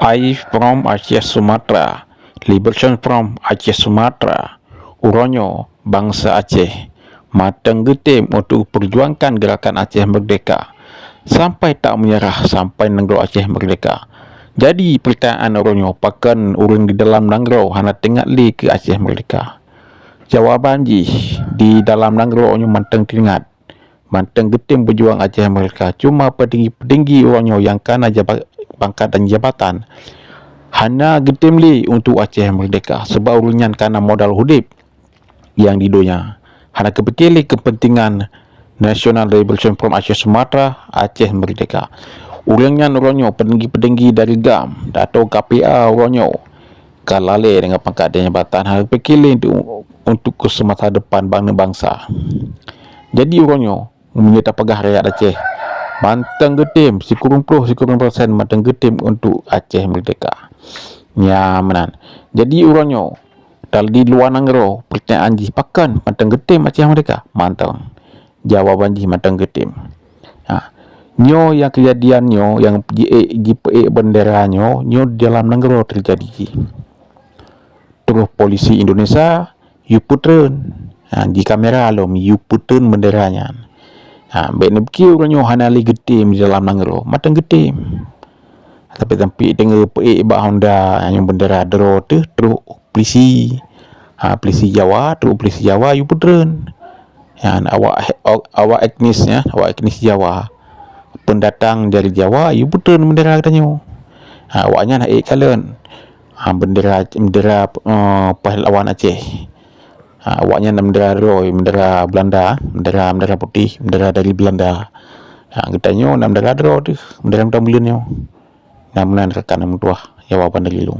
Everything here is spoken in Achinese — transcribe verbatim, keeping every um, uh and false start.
Free from Aceh Sumatra, Liberation from Aceh Sumatra, uroe nyoe bansa Aceh mantong geutem untuk perjuangkan gerakan Aceh Merdeka sampai tak menyerah, sampai nanggroe Aceh merdeka. Jadi pertanyaan uroe nyoe, pakon ureuëng di dalam nanggroe hana teuingat lé keu Aceh merdeka? Jawaban jih, di dalam nanggroe nyoe mantong teuingat, mantong geutem beujuang Aceh merdeka. Cuma petinggi-petinggi uroe nyoe nyang kana jaba-, pangkat dan jabatan hana geutem lé untuk Aceh merdeka, sebab ureuëng nyan kana modal udeb nyang di donya. Hana geupike lé kepentingan National Revolution from Aceh Sumatra, Aceh merdeka. Ureuëng nyan uroe nyoe, petinggi-petinggi dari GAM, dato K P A uroe nyoe, ka lalé dengan pangkat dan jabatan, hana geupike lé untuk, untuk keu masa depan bangsa. Jadi uroe nyoe, meunyoe tapeugah rakyat Aceh, mantong geutem, sikureueng ploh, sikureueng persen mantong geutem untuk Aceh merdeka. Nyan meunan. Jadi uroe nyoe, di luwa nanggroe, pertanyaan jih, pakon mantong geutem Aceh merdeka? Mantong. Jawaban jih, mantong geutem. Ha. Nyoe nyang keujadian nyoe, nyang jiék, jipeuék bendera nyoe, nyoe di dalam nanggroe teujadi jih. Terus polisi Indonesia yue peutreun. Ha, di kamera lom yue peutreun bendera nyan. Ha, bék neupike uroe nyoe hana lé geutem di dalam nanggroe, mantong geutem. Tapi sampai teungoh peuék bak Honda nyang bendera droe teuh trok polisi. Ha, polisi Jawa, trok polisi Jawa yue peutreun. Nyan awak, awak etnis, ya, awak etnis Jawa, pendatang dari Jawa, yue peutreun bendera geutanyoe. Ha, awak nyan ék kalon, ha, bendera, bendera, eh, pahlawan Aceh. Ha, awak nyan na bendera droe, bendera Belanda, bendera, bendera putih, bendera dari Belanda. Ha, geutanyoe na bendera droe teuh, bendera mantong buleuen nyoe. Nyan meunan rakan meutuah, jawaban dari lôn.